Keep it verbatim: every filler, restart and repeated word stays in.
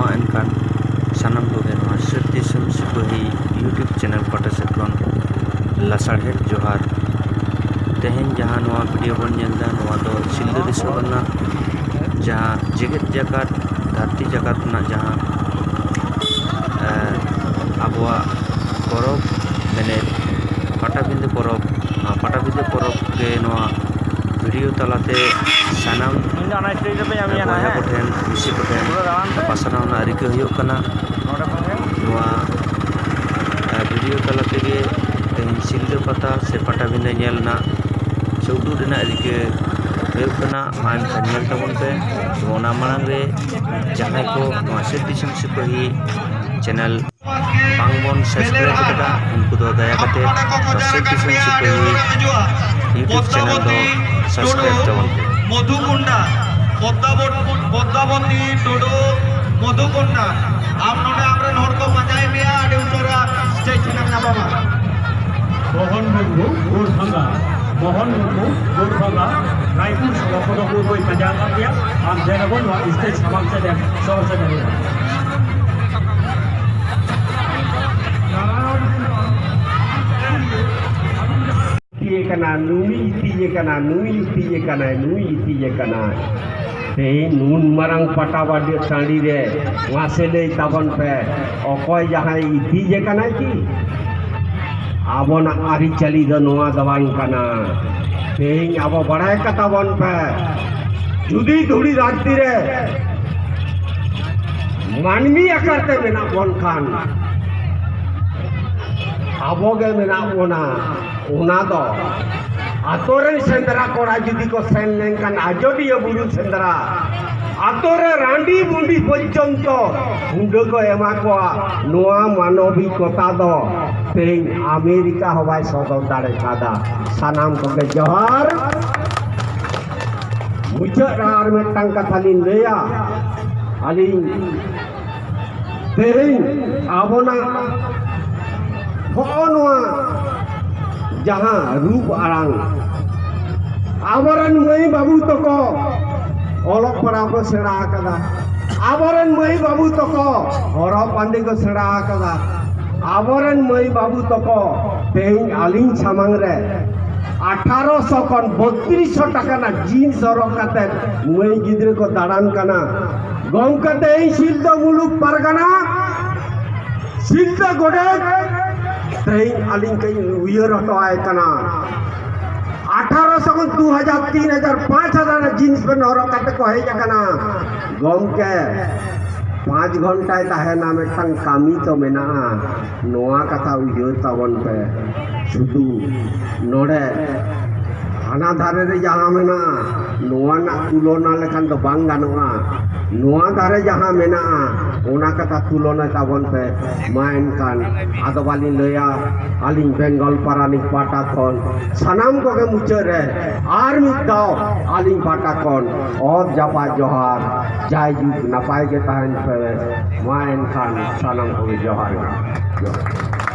ᱢᱟ ᱮᱱᱠᱷᱟᱱ ᱥᱟᱱᱟᱢ ᱠᱚᱜᱮ ᱱᱚᱣᱟ ᱥᱤᱨ ᱫᱤᱥᱚᱢ ᱥᱤᱯᱟᱹᱦᱤ YouTube ᱪᱮᱱᱮᱞ ᱯᱟᱦᱴᱟ ᱥᱮᱫ ᱠᱷᱚᱱ ᱞᱟᱥᱟᱲᱦᱮᱫ ᱡᱚᱦᱟᱨ᱾ ᱛᱮᱦᱮᱧ ᱡᱟᱦᱟᱸ ᱱᱚᱣᱟ ᱵᱷᱤᱰᱤᱭᱳ ᱵᱚᱱ ᱧᱮᱞ ᱮᱫᱟ, ᱱᱚᱣᱟ ᱫᱚ ᱥᱤᱞᱫᱟᱹ ᱫᱤᱥᱚᱢ ᱨᱮᱱᱟᱜ ᱡᱟᱦᱟᱸ ᱡᱮᱜᱮᱛ ᱡᱟᱠᱟᱛ, ᱫᱷᱟᱹᱨᱛᱤ ᱡᱟᱠᱟᱛ ᱨᱮᱱᱟᱜ ᱡᱟᱦᱟᱸ, ᱮ, ᱟᱵᱚᱣᱟᱜ ᱯᱚᱨᱚᱵᱽ ᱢᱮᱱᱮᱫ ᱯᱟᱴᱟᱵᱤᱸᱫᱟᱹ ᱯᱚᱨᱚᱵᱽ, ᱱᱚᱣᱟ ᱯᱟᱴᱟᱵᱤᱸᱫᱟᱹ ᱯᱚᱨᱚᱵᱽ ᱜᱮ ᱱᱚᱣᱟ ᱵᱷᱤᱰᱤᱭᱳ ᱛᱟᱞᱟᱛᱮ ᱥᱟᱱᱟᱢ ᱤᱧ ᱫᱚ ᱚᱱᱟ ᱥᱴᱮᱡ ᱨᱮᱯᱮ ᱧᱟᱢᱤᱧᱟ ᱱᱟᱦᱟᱜ, ᱵᱚᱭᱦᱟ ᱦᱮᱸ? ᱠᱚᱴᱷᱮᱱ, ᱢᱤᱥᱤ ᱠᱚᱴᱷᱮᱱ ᱯᱩᱨᱟᱹ ᱫᱟᱬᱟᱱ ᱯᱮ᱾ ᱯᱟᱥᱱᱟᱣ ᱨᱮᱱᱟᱜ ᱨᱤᱠᱟᱹ ᱦᱩᱭᱩᱜ ᱠᱟᱱᱟ᱾ ᱱᱚᱰᱮ ᱠᱷᱚᱱ ᱜᱮ᱾ ᱱᱚᱣᱟ, ᱮ, ᱵᱷᱤᱰᱤᱭᱳ ᱛᱟᱞᱟ ᱛᱮᱜᱮ ᱛᱮᱦᱮᱧ ᱥᱤᱞᱫᱟᱹ ᱯᱟᱛᱟ ᱥᱮ ᱯᱟᱴᱟᱵᱤᱸᱫᱟᱹ ᱧᱮᱞ ᱨᱮᱱᱟᱜ ᱥᱮ ᱩᱫᱩᱜ ᱨᱮᱱᱟᱜ ᱨᱤᱠᱟᱹ ᱦᱩᱭᱩᱜ ᱠᱟᱱᱟ᱾ ᱢᱟ ᱮᱱᱠᱷᱟᱱ ᱧᱮᱞ ᱛᱟᱵᱚᱱ ᱯᱮ᱾ ᱚᱱᱟ ᱢᱟᱲᱟᱝ ᱨᱮ ᱡᱟᱦᱟᱸᱭ ᱠᱚ ᱱᱚᱣᱟ ᱥᱤᱨ ᱫᱤᱥᱚᱢ ᱥᱤᱯᱟᱹᱦᱤ ᱪᱮᱱᱮᱞ ᱵᱟᱝᱵᱚᱱ ᱥᱟᱵᱥᱠᱨᱟᱭᱤᱵ ᱟᱠᱟᱫᱟ, ᱩᱱᱠᱩ ᱫᱚ ᱫᱟᱭᱟ ᱠᱟᱛᱮ ᱱᱚᱣᱟ ᱥᱤᱨ ᱫᱤᱥᱚᱢ ᱥᱤᱯᱟᱹᱦᱤ YouTube ᱪᱮᱱᱮᱞ ᱫᱚ ᱥᱟᱵᱥᱠᱨᱟᱭᱤᱵ ᱛᱟᱵᱚᱱ ᱯᱮ᱾ ᱢᱚᱫᱷᱩᱠᱩᱱᱰᱟ, ᱯᱚᱫᱽᱫᱟᱵᱚᱛ-, ᱯᱚᱫᱽᱫᱟᱵᱚᱛᱤ ᱴᱩᱰᱩ, ᱢᱚᱫᱷᱩᱠᱩᱱᱰᱟ᱾ ᱟᱢ ᱱᱚᱰᱮ ᱟᱢᱨᱮᱱ ᱦᱚᱲ ᱠᱚ ᱯᱟᱸᱡᱟᱭᱮᱫ ᱢᱮᱭᱟ, ᱟᱹᱰᱤ ᱩᱥᱟᱹᱨᱟ ᱥᱴᱮᱡ ᱴᱷᱮᱱᱮᱢ ᱧᱟᱯᱟᱢᱟ᱾ ᱢᱳᱦᱚᱱ ᱢᱩᱨᱢᱩ, ᱜᱳᱲᱵᱷᱟᱝᱜᱟ᱾ ᱢᱳᱦᱚᱱ ᱢᱩᱨᱢᱩ, ᱜᱳᱲᱵᱷᱟᱝᱜᱟ, ᱨᱟᱭᱯᱩᱨ ᱥᱚᱲᱚᱠ ᱠᱚᱫᱚ ᱵᱚᱱ ᱯᱟᱸᱡᱟ ᱟᱠᱟᱫ ᱜᱮᱭᱟ᱾ ᱟᱢ ᱫᱮᱱ ᱟᱵᱚᱱ ᱱᱚᱣᱟ ᱥᱴᱮᱡ ᱥᱟᱢᱟᱝ ᱥᱮᱫ ᱮᱢ ᱥᱚᱦᱚᱨ ᱥᱮᱴᱮᱨ ᱦᱩᱭᱩᱜᱼᱟ᱾ ᱤᱛᱤᱡ ᱟᱠᱟᱱᱟ, ᱱᱩᱭ ᱤᱛᱤᱡ ᱟᱠᱟᱱᱟ, ᱱᱩᱭ ᱤᱛᱤᱡ ᱟᱠᱟᱱᱟᱭ, ᱱᱩᱭ ᱤᱛᱤᱡ ᱟᱠᱟᱱᱟᱭ᱾ ᱛᱮᱦᱮᱧ ᱱᱩᱱ ᱢᱟᱨᱟᱝ ᱯᱟᱴᱟ ᱵᱟᱰᱮ ᱴᱟᱺᱰᱤ ᱨᱮ ᱢᱟᱥᱮ ᱞᱟᱹᱭ ᱛᱟᱵᱚᱱ ᱯᱮ, ᱚᱠᱚᱭ ᱡᱟᱦᱟᱸᱭ ᱤᱛᱤᱡ ᱟᱠᱟᱱᱟᱭ ᱠᱤ? ᱟᱵᱚᱱᱟᱜ ᱟᱹᱨᱤᱪᱟᱹᱞᱤ ᱫᱚ ᱱᱚᱣᱟ ᱫᱚ ᱵᱟᱝ ᱠᱟᱱᱟ᱾ ᱛᱮᱦᱮᱧ ᱟᱵᱚ ᱵᱟᱲᱟᱭ ᱠᱟᱛᱟ ᱵᱚᱱ ᱯᱮ, ᱡᱩᱫᱤ ᱫᱷᱩᱲᱤ ᱫᱷᱟᱹᱨᱛᱤ ᱨᱮ ᱢᱟᱹᱱᱢᱤ ᱟᱠᱟᱨ ᱛᱮ ᱢᱮᱱᱟᱜ ᱵᱚᱱ ᱠᱷᱟᱱ, ᱟᱵᱚ ᱜᱮ ᱢᱮᱱᱟᱜ ᱵᱚᱱᱟ᱾ ᱚᱱᱟ ᱫᱚ ᱟᱛᱳ ᱨᱮᱱ ᱥᱮᱸᱫᱽᱨᱟ ᱠᱚᱲᱟ ᱡᱩᱫᱤ ᱠᱚ ᱥᱮᱱ ᱞᱮᱱᱠᱷᱟᱱ ᱟᱡᱚᱫᱤᱭᱟᱹ ᱵᱩᱨᱩ ᱥᱮᱸᱫᱽᱨᱟ, ᱟᱛᱳ ᱨᱮ ᱨᱟᱺᱰᱤ ᱵᱩᱸᱰᱤ ᱯᱚᱨᱡᱚᱱᱛᱚ ᱦᱩᱸᱰᱟᱹ ᱠᱚ ᱮᱢᱟ ᱠᱚᱣᱟ᱾ ᱱᱚᱣᱟ ᱢᱟᱱᱚᱵᱤᱠᱚᱛᱟ ᱫᱚ ᱛᱮᱦᱮᱧ ᱟᱢᱮᱨᱤᱠᱟ ᱦᱚᱸ ᱵᱟᱭ ᱥᱚᱫᱚᱨ ᱫᱟᱲᱮ ᱠᱟᱫᱟ᱾ ᱥᱟᱱᱟᱢ ᱠᱚᱜᱮ ᱡᱚᱦᱟᱨ᱾ ᱢᱩᱪᱟᱹᱫ ᱨᱮ ᱟᱨ ᱢᱤᱫᱴᱟᱝ ᱠᱟᱛᱷᱟ ᱞᱤᱧ ᱞᱟᱹᱭᱟ᱾ ᱟᱹᱞᱤᱧ ᱛᱮᱦᱮᱧ ᱟᱵᱚᱱᱟᱜ ᱦᱚᱸᱜᱼᱚ ᱱᱚᱣᱟ ᱡᱟᱦᱟᱸ ᱨᱩᱯ ᱟᱲᱟᱝ, ᱟᱵᱚᱨᱮᱱ ᱢᱟᱹᱭ ᱵᱟᱹᱵᱩ ᱛᱟᱠᱚ ᱚᱞᱚᱜ ᱯᱟᱲᱦᱟᱣ ᱠᱚ ᱥᱮᱬᱟ ᱟᱠᱟᱫᱟ, ᱟᱵᱚᱨᱮᱱ ᱢᱟᱹᱭ ᱵᱟᱹᱵᱩ ᱛᱟᱠᱚ ᱦᱚᱨᱚᱜ ᱵᱟᱸᱫᱮ ᱠᱚ ᱥᱮᱬᱟ ᱟᱠᱟᱫᱟ᱾ ᱟᱵᱚᱨᱮᱱ ᱢᱟᱹᱭ ᱵᱟᱹᱵᱩ ᱛᱟᱠᱚ ᱛᱮᱦᱮᱧ ᱟᱹᱞᱤᱧ ᱥᱟᱢᱟᱝ ᱨᱮ ᱟᱴᱷᱟᱨᱚᱥᱚ ᱠᱷᱚᱱ ᱵᱚᱛᱨᱤᱥᱥᱚ ᱴᱟᱠᱟ ᱨᱮᱱᱟᱜ ᱡᱤᱱᱥ ᱦᱚᱨᱚᱜ ᱠᱟᱛᱮ ᱢᱟᱹᱭ ᱜᱤᱫᱽᱨᱟᱹ ᱠᱚ ᱫᱟᱬᱟᱱ ᱠᱟᱱᱟ᱾ ᱜᱚᱢᱠᱮ, ᱛᱮᱦᱮᱧ ᱥᱤᱞᱫᱟᱹ ᱢᱩᱞᱩᱠ ᱯᱟᱨᱜᱟᱱᱟ, ᱥᱤᱞᱫᱟᱹ ᱜᱚᱰᱮᱛ ᱛᱮᱦᱮᱧ ᱟᱹᱞᱤᱧ ᱠᱟᱹᱡ ᱩᱭᱦᱟᱹᱨ ᱦᱚᱴᱚ ᱟᱭ ᱠᱟᱱᱟ᱾ ᱟᱴᱷᱟᱨᱚᱥᱚ ᱠᱷᱚᱱ ᱫᱩ ᱦᱟᱡᱟᱨ, ᱛᱤᱱ ᱦᱟᱡᱟᱨ, ᱯᱟᱸᱪ ᱦᱟᱡᱟᱨ ᱨᱮᱱᱟᱜ ᱡᱤᱱᱥ ᱯᱮᱱᱴ ᱦᱚᱨᱚᱜ ᱠᱟᱛᱮ ᱠᱚ ᱦᱮᱡ ᱟᱠᱟᱱᱟ᱾ ᱜᱚᱢᱠᱮ, ᱯᱟᱸᱪ ᱜᱷᱚᱱᱴᱟᱭ ᱛᱟᱦᱮᱱᱟ, ᱢᱤᱫᱴᱟᱝ ᱠᱟᱹᱢᱤ ᱛᱚ ᱢᱮᱱᱟᱜᱼᱟ᱾ ᱱᱚᱣᱟ ᱠᱟᱛᱷᱟ ᱩᱭᱦᱟᱹᱨ ᱛᱟᱵᱚᱱ ᱯᱮ᱾ ᱥᱩᱫᱷᱩ ᱱᱚᱰᱮ ᱦᱟᱱᱟ ᱫᱷᱟᱨᱮ ᱨᱮ ᱡᱟᱦᱟᱸ ᱢᱮᱱᱟᱜᱼᱟ, ᱱᱚᱣᱟ ᱨᱮᱱᱟᱜ ᱛᱩᱞᱚᱱᱟ ᱞᱮᱠᱷᱟᱱ ᱫᱚ ᱵᱟᱝ ᱜᱟᱱᱚᱜᱼᱟ᱾ ᱱᱚᱣᱟ ᱫᱷᱟᱨᱮ ᱡᱟᱦᱟᱸ ᱢᱮᱱᱟᱜᱼᱟ, ᱚᱱᱟ ᱠᱟᱛᱷᱟ ᱛᱩᱞᱚᱱᱟ ᱛᱟᱵᱚᱱ ᱯᱮ᱾ ᱢᱟ ᱮᱱᱠᱷᱟᱱ ᱟᱫᱚ ᱵᱟᱹᱞᱤᱧ ᱞᱟᱹᱭᱟ, ᱟᱹᱞᱤᱧ ᱵᱮᱝᱜᱚᱞ ᱯᱟᱨᱟᱱᱤᱠ ᱯᱟᱦᱴᱟ ᱠᱷᱚᱱ ᱥᱟᱱᱟᱢ ᱠᱚᱜᱮ ᱢᱩᱪᱟᱹᱫ ᱨᱮ ᱟᱨ ᱢᱤᱫ ᱫᱷᱟᱣ ᱟᱹᱞᱤᱧ ᱯᱟᱦᱴᱟ ᱠᱷᱚᱱ ᱚᱛ ᱡᱟᱯᱟᱜ ᱡᱚᱦᱟᱨ᱾ ᱡᱟᱭᱡᱩᱜᱽ, ᱱᱟᱯᱟᱭ ᱜᱮ ᱛᱟᱦᱮᱱ ᱯᱮ᱾ ᱢᱟ ᱮᱱᱠᱷᱟᱱ ᱥᱟᱱᱟᱢ ᱠᱚᱜᱮ ᱡᱚᱦᱟᱨ ᱜᱮ᱾ ᱡᱚᱦᱟᱨ᱾